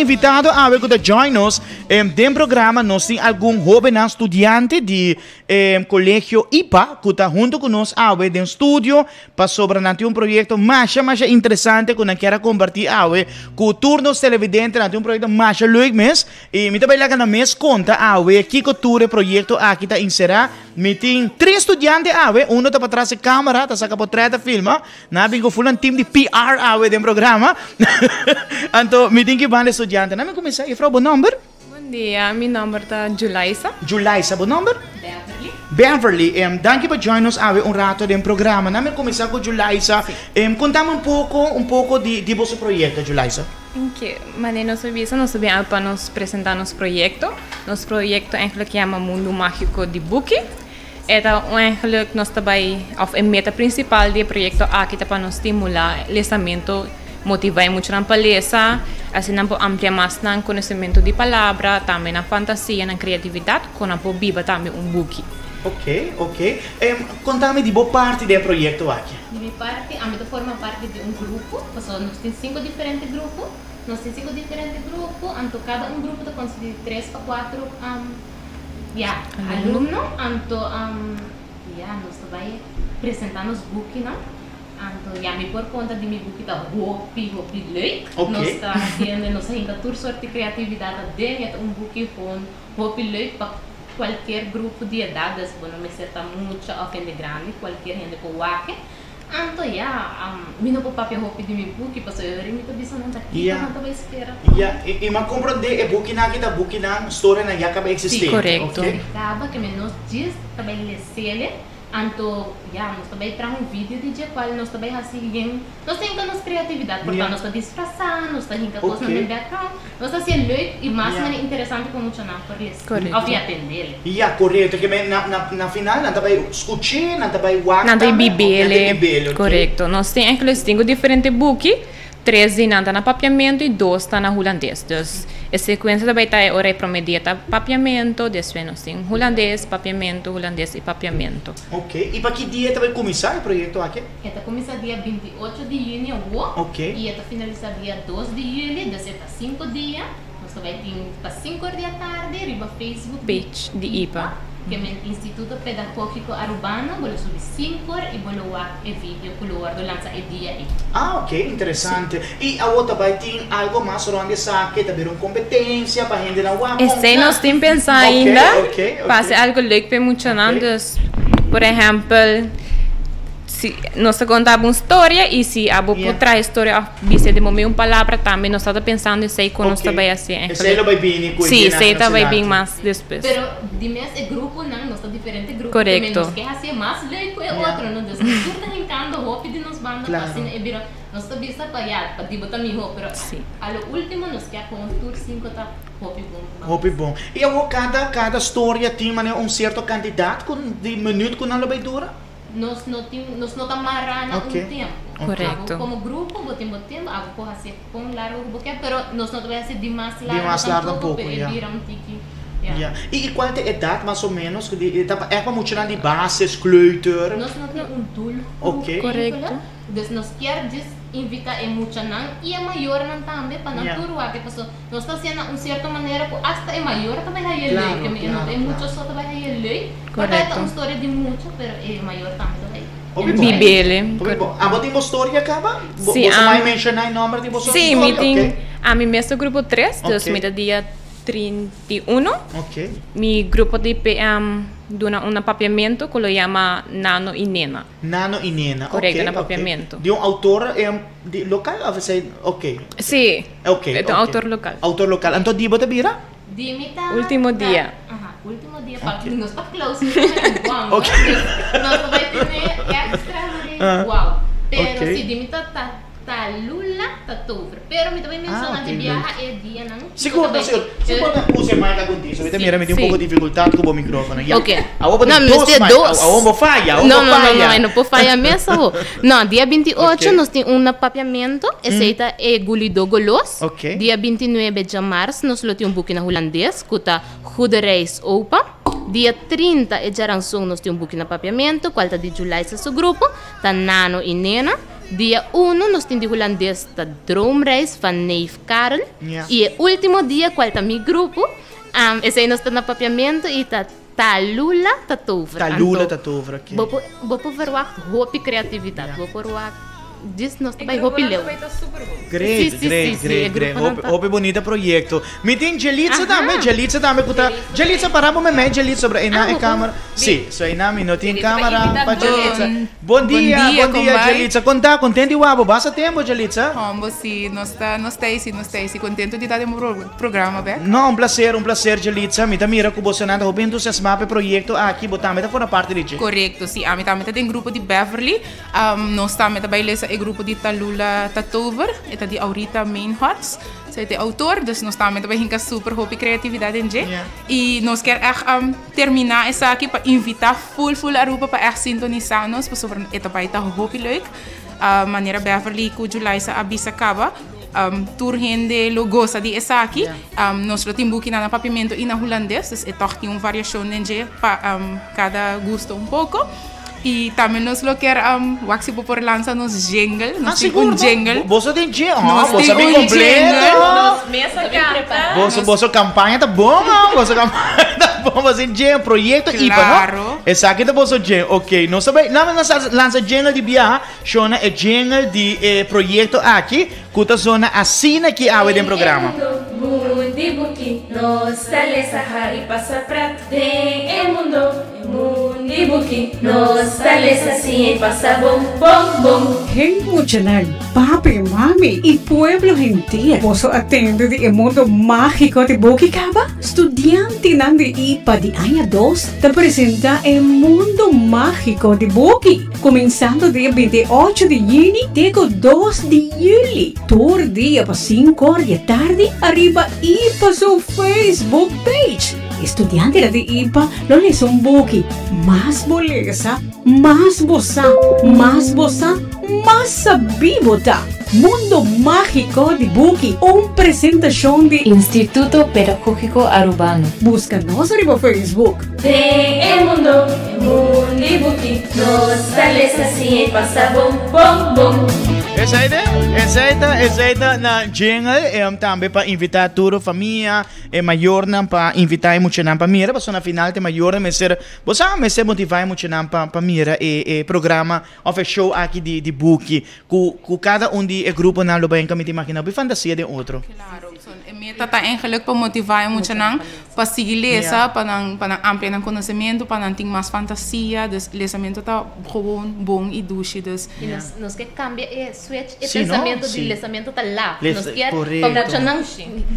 invitado awe ku ta join nos den programa. Nos tin algun hóbennan studiante di Kolegio ipa ku ta huntu ku nos awe den studio pasobra nan tin un proyekto masha masha interesante ku nan kier a kompartí awe ku tur nos televidente. Nan tin un proyekto masha leuk mes i mi ta bai laga nan mes konta awe kiko tur e proyekto aki ta enserá. Mi tin tres studiante awe, uno ta patras e kamera ta saka potrèt ta filma. Nan a bin ku ful nan team di PR awe den programa. Anto mi tin ki banda e studiantenan. Mi kuminsá, Jufrou, bo nòmber? Bon dia, mi nòmber ta Julaisa. Julaisa, bo nòmber? Beverly. Beverly, danki pa join nos awe un rato den programa. Nan mi kuminsá ku Julaisa. Kontami un poko, un poko di di boso proyekto, Julaisa. Oke, manera nos a bisa, nos ta bin awe pa nos presentá nos proyekto. Nos proyekto eigenlijk yama Mundu Mágiko di Buki. E ta un eigenlijk nos ta bai òf e meta prinsipal di e proyekto aki ta pa nos stimulá lesamentu, motivá e muchanan pa lesa, asina nan por amplia mas nan konosementu di palabra, tambe nan fantasia, nan kreatividat, ku nan por biba tambe un buki. Oké, oké. Konta mi di bo parti den e proyekto aki. Di mi parti, ami ta forma parti di un grupo, pasobra nos tin sinku diferente grupo. Nos tin sinku diferente grupo, anto kada un grupo ta konsistí di tres pa kuatro. Ya, alumno, anto ya nos ta bai presenta nos bukinan. Anto ya mi por konta di mi buki ta hopi hopi leuk. Nos ta hasiendo, nos a hinka tur sort di kreatividat aden. E ta un buki gewoon hopi leuk pa kualkier grupo di edat, dus bo no mester ta mucha òf hende grandi, kualkier hende por wak e. Anto ya, mi no por papia hopi di mi buki pasobra e ora mi ta bisa nan ta kiko nan ta bai spera. Ya, i mi a komprondé e bukinan aki ta bukinan, storianan ya kaba eksistente. Si, korekto. Si, kaba ke mi nos djis ta bai lesele, anto ya nos ta bai traha un video di dje kual nos ta bai hasi yen, nos ta hinka nos kreatividat, por ta nos ta disfrasá, nos ta hinka kosnan den background. Nos ta hacié leuk y mas manera interesante pa muchanan por lesa of y atendele. Ya, korekto. Ke men na na na final nan ta bai skuch'é, nan ta bai wak Nan ta tambe, bai of nan ta bibele. bibele, ok. Korekto. Nos tin enkele sinku diferente buki, tres di nan ta na papiamentu y dos ta na hulandes. Dus e sekuensia ta bai ta e ora e prome dia ta papiamentu, despues nos tin hulandes, papiamentu, hulandes y papiamentu. Ok. Y pa ki dia ta bai kuminsá e proyekto aki? E ta kuminsá dia 28 di yüni awor y e ta finalisá dia 2 di yüli, dus e ta sinku dia. Nos ta bai tin pa sinku or di atardi riba Facebook di Page di ipa. Ke men Instituto Pedagógiko Arubano. Bo lo subi sinku or y bo lo wak e video ku lo wòrdu lansa e dia ei. Ah ok, interesante. Y awor ta bai tin algo mas rònt di esaki? Ta bira un kompetensia pa hendenan wak? Esei nos tin pensá ainda. Pa hasi algo leuk pa e muchanan. Dus, por ehèmpel, si nos ta konta abo un storia i si abo por traha e storia òf bisa den bo mes un palabra tambe nos ta pensando esei kon nos ta bai hasi. Esei lo bai bini ku e Sí, dianan esei ta bai ku bin nos mas despues. Pero di mes e gruponan, nos ta diferente grupo, Korekto. nos ke hasi e mas leuk ku e otro, no? Dus nos tur ta hinkando hopi di nos banda pa asina e bira, nos ta bisa pa ya, pa di bo ta mihó, pero a lo último nos ke kon tur sinku ta hopi bon. Hopi bon. I awor kada kada storia tin manera un sierto kantidat ku di minüt ku nan lo bai dura? Nos no tin, nos no ta mará na un tempu. Korekto. Abo komo grupo bo tin bo tempu, abo por hasié kon largu ku bo ke, pero nos no ta bai hasié di mas Di mas largu largu tampoco, tampoco, pero e ya. bira un tiki, ya. Ya. I i kual ta e edat mas o ménos ku di ta pa èk pa muchanan di basis, kleuter? Nos no tin un doelgroep Oké. Korekto. Dus nos kier djis invitá e muchanan i e mayornan tambe pa nan tur wak e paso nos ta hasié na un sierto manera ku asta e mayor ta bai haña leuk, Claro, e no claro, e mucha claro. so ta bai haña leuk, por ta e ta un Korekto. storia di mucha pero e mayor tambe ta bai Hopi bon. enjoy. Bibele. Hopi bon. Abo tin bo storia kaba? Bo Sí, boso am mai menshoná e nòmber di boso Sí, mi storia? tin Oké. ami mes ta grupo tres, dus Oké. mi ta dia 31. Oké. Mi grupo di PM duna un na papiamentu ku lo yama Nano i Nena. Nano y Nena, ok, Correcto, na ok. papiamento. Di un autor di local of esey, ok. Sí, Ok, e ta un ok. autor local. Autor local. Anto di bo ta bira? Di mi ta Ultimo ta dia. aha, ultimo dia pa Ok. nos ta close mi ta mira guam Ok. nos ta bai tene extra mari Ah, guau. Pero ok. si di mi ta ta Talula ta tover. Pero mi ta bai Ah, menshoná ok, di leuk. biaha e dianan ku ta Sigur, bai sigur. tin. Si bo ta usa e mic algun dia, so mi ta mira mi tin un Sí. poko difikultat ku bo mikrofono. Ya. Ok. Awor bo No, tin mi dos mester mic. dos. Awor bo faya, awor No, bo no, no, no, faya. e no por faya mes awo. No, dia 28 Ok. nos tin un na Papiamento, esei ta e Gulido Golos. Ok. Dia 29 djamars nos lo tin un buki na Hulandes ku ta Goede Reis Opa. Dia 30 e djaranson nos tin un buki na Papiamento, kual ta di Julaisa su grupo, ta Nano i Nena. Dia uno nos tin di Hulandes ta Droomreis van Neef Karel. Y e ultimo dia cual ta mi grupo, esey nos ta na Papiamento y ta Talula ta tover. Talula ta tover, ok. Bo por, bo por verwacht hopi creatividad. Bo por wak, djis nos ta bay hopi leu. Great, Sí, sí, great, sí, sí, great, e great. gruponan Hopi, ta. hopi bonita proyecto. Mi tin Jelitza tambe, Jelitza tambe cu ta, Jelitza para bo meme, Jelitza, sobre eynan Ah, e bo por. camera. Sí, so eynan mi no tin Jelitza pa camera invita pa Jelitza. bon. Bon dia, Bon dia, bon dia, con bai? Jelitza. Con ta? Contento di wak bo? Basta tempo, Jelitza? Hombo, sí, nos ta, nos ta ey, nos ta ey, contento di ta den bo programa bek. No, un placer, un placer, Jelitza. Mi ta mira cu bosonan ta hopi entusiasma pa e proyecto aki. Bo tambe ta forma parti di dje. Corecto, sí. Ami tambe ta den grupo di Beverly. Nos tambe ta bai lesa e grupo di Talula Tatover. E ta di Aurita Meinharts. Zij ta e autor, dus nos tambe ta bai hinca super hopi creatividad den dje. Y nos kier echt termina esaki pa invita full full Aruba pa echt sintonisa nos pasobra e ta bai ta hopi leuk. Manera Beverly cu Julaisa a bisa caba, tur hende lo goza di esaki. Nos lo tin bukinan na Papiamento y na Hulandes, dus e toch tin un variacion den dje pa cada gusto un poco. Y tambe nos lo kier wak si bo por lansa nos jingle. Nos tin un jingle. Boso tin jingle? Nos Boso tin bin un completo. jingle. Nos mes a canta. Boso, boso campaña ta bon, man. Boso campaña ta bon. Boso tin jingle, proyecto IPA, no? Claro. Esaki ta boso jingle. Ok, nos ta bay, laat nos lansa jingle di biaha. Shona e jingle di e proyecto aki, cu ta zona asina ki awe den programa. Den e mundo, mundi buki, nos ta lesa hari pasa pret. Den e mundo, mundi buki, nos ta lesa siña i pasa bon, bon, bon. Hey muchanan, papi, mami y pueblo henter, boso a tende di e mundo magico di buki caba? Studiantenan di ipa di aña dos ta presenta e mundo magico di buki, cuminsando dia 28 di juni te cu 2 di juli, tur dia pa 5 or di e tardi ariba ipa su Facebook page. E studiantenan di ipa lo lesa un buki. Mas bo lesa, mas bo sa, mas bo sa, mas sabí bo ta! Mundo Mágiko di Buki, un presentashon di. Instituto Pedagógico Arubano. Buska nos riba Facebook. Den e mundo, e mundo di buki, nos ta lesa siña i pasa bon, bon, bon. Esei ta, esei ta, esei ta na jingle em tambe pa invita tur famia, E mayornan pa invitá e muchanan pa mira, pasobra na final ta e mayornan mester, bo sa, mester motivá e muchanan pa pa mira e e programa òf e show aki di di buki ku ku kada un di e gruponan lo bai mi ta imaginá hopi fantasia den otro. Claro, so e meta ta eigenlijk pa motivá e muchanan pa sigui lesa, pa nan pa nan amplia nan konosementu, pa nan tin mas fantasia, dus lesamentu ta gewoon bon i dushi, dus. I nos nos ke kambia e switch e Sí, no? pensamiento di Sí. lesamentu ta laf. Les- Nos kier pa correcto. muchanan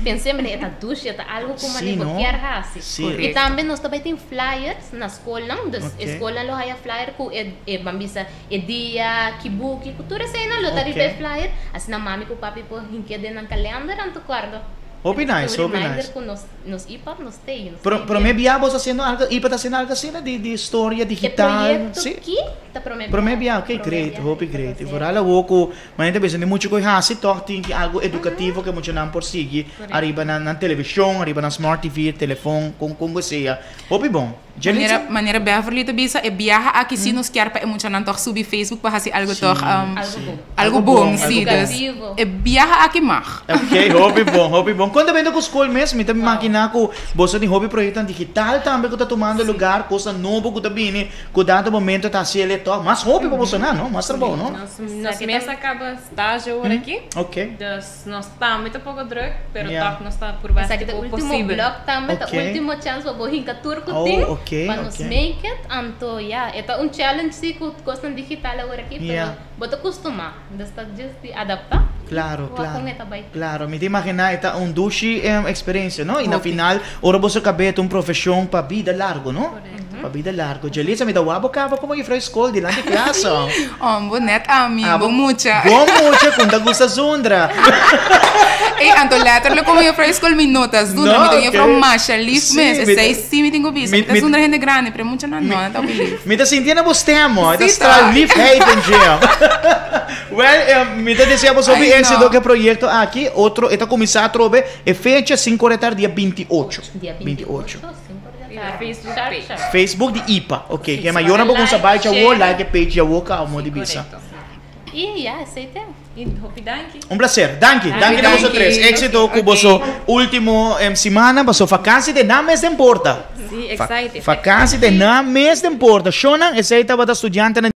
pens'é manera e ta dushi, e ta algo ku Sí, manera bo no? kier hasi. Sí. I tambe nos ta bai tin flyers na skolnan, dus e Ok. skolnan lo haya flyer ku e e ban bisa e dia, ki buki, ku tur eseinan lo ta riba Ok. e flyer, asina mami ku papi por hink'é den nan kalender anto kòrda. Hopi nice, Un hopi reminder nice. ku nos nos IPA nos t'ei, nos Pro t'ei promé bien. bia bo ta hasiendo algo, IPA ta hasiendo algo asina di di storia E digital? proyekto Sí. ki ta promé Promé bia. bia, ok, Promé great, bia hopi IPA ta great. I hasiendo. vooral awor ku manera ta bisa di muchu ku e hasi tòg tin ki algu edukativo ku e muchanan por sigui ariba nan nan televishon, ariba nan smart TV, telefon, kon kon ku sea. Hopi bon. Jelitza? Manera manera Beverly ta bisa e biaha aki si nos kier pa e muchanan tòg subi Facebook pa hasi algu tòg Algu bon. algu bon si dus Edukativo. e biaha aki mag. Ok, hopi bon, hopi bon. Kon ta benta ku skol mes? Mi ta makina ku boso tin hopi proyektonan digital tambe ku ta tumando lugar, kosnan nobo ku ta bini. Cu dado momento ta haci el toch mas hopi pa boso nan, no? Mas trabou, no? Nos mes a caba stage awor aki. Ok. Dus nos tambe ta poco druk, pero Ja. toch nos ta purba Esaki haci ta e ultimo posibel. blok tambe, ta Ok. ultimo chance pa bo hinca tur cu Oh, tin ok, pa nos ok. make it. Anto ya, e ta un challenge si cu cosnan digital awor aki, pero Ja. bo ta custuma. Dus ta just di adapta. Claro, Wak claro. con e ta bay. Claro, mi ta imagina e ta un dushi experiencia, no? Y na Hopi. final, ora boso cab'e ta un profesion pa bida largo, no? Correcto. Pa bida largo. Jelitza, mi ta wak bo caba como juffrouw school dilanti klas. Oh, bo net ami, Ah, bo mucha. Bo mucha, con ta gusta zundra. Ey, anto letterlijk como juffrouw school mi no ta zundra. No, Mi ta ok. juffrouw masha lief Sí, mes. mi ta- Esey sí mi tin cu bisa. Mi- Mi ta mi- zundra hende grandi, pero mucha nan no, nan ta hopi lief. Mi ta sinti na bo stem, hoor. Ta Sí, straal ta. liefheid in jam. Well, mi ta desea boso hopi Ay, no. éxito cu e proyecto aki. Otro, e ta cuminsa atrobe e fecha 5 ora tardi, dia 28. Dia 28. 28, 5 ora Riba tardi. Facebook Sharp, page. sharp. Facebook di IPA. Ok, Sí, ke mayornan bo like, cuminsa bay djawo, share. like e page djawo ka amo di bisa. Correcto. Y ja, esey ta. Y hopi danki. Un placer. Danki. Danki na boso tres. Exito cu boso ultimo siman, boso vakantie ta na mes den porta. Si, excited. Vakantie ta na mes den porta. Shonan, esey tabata studiante.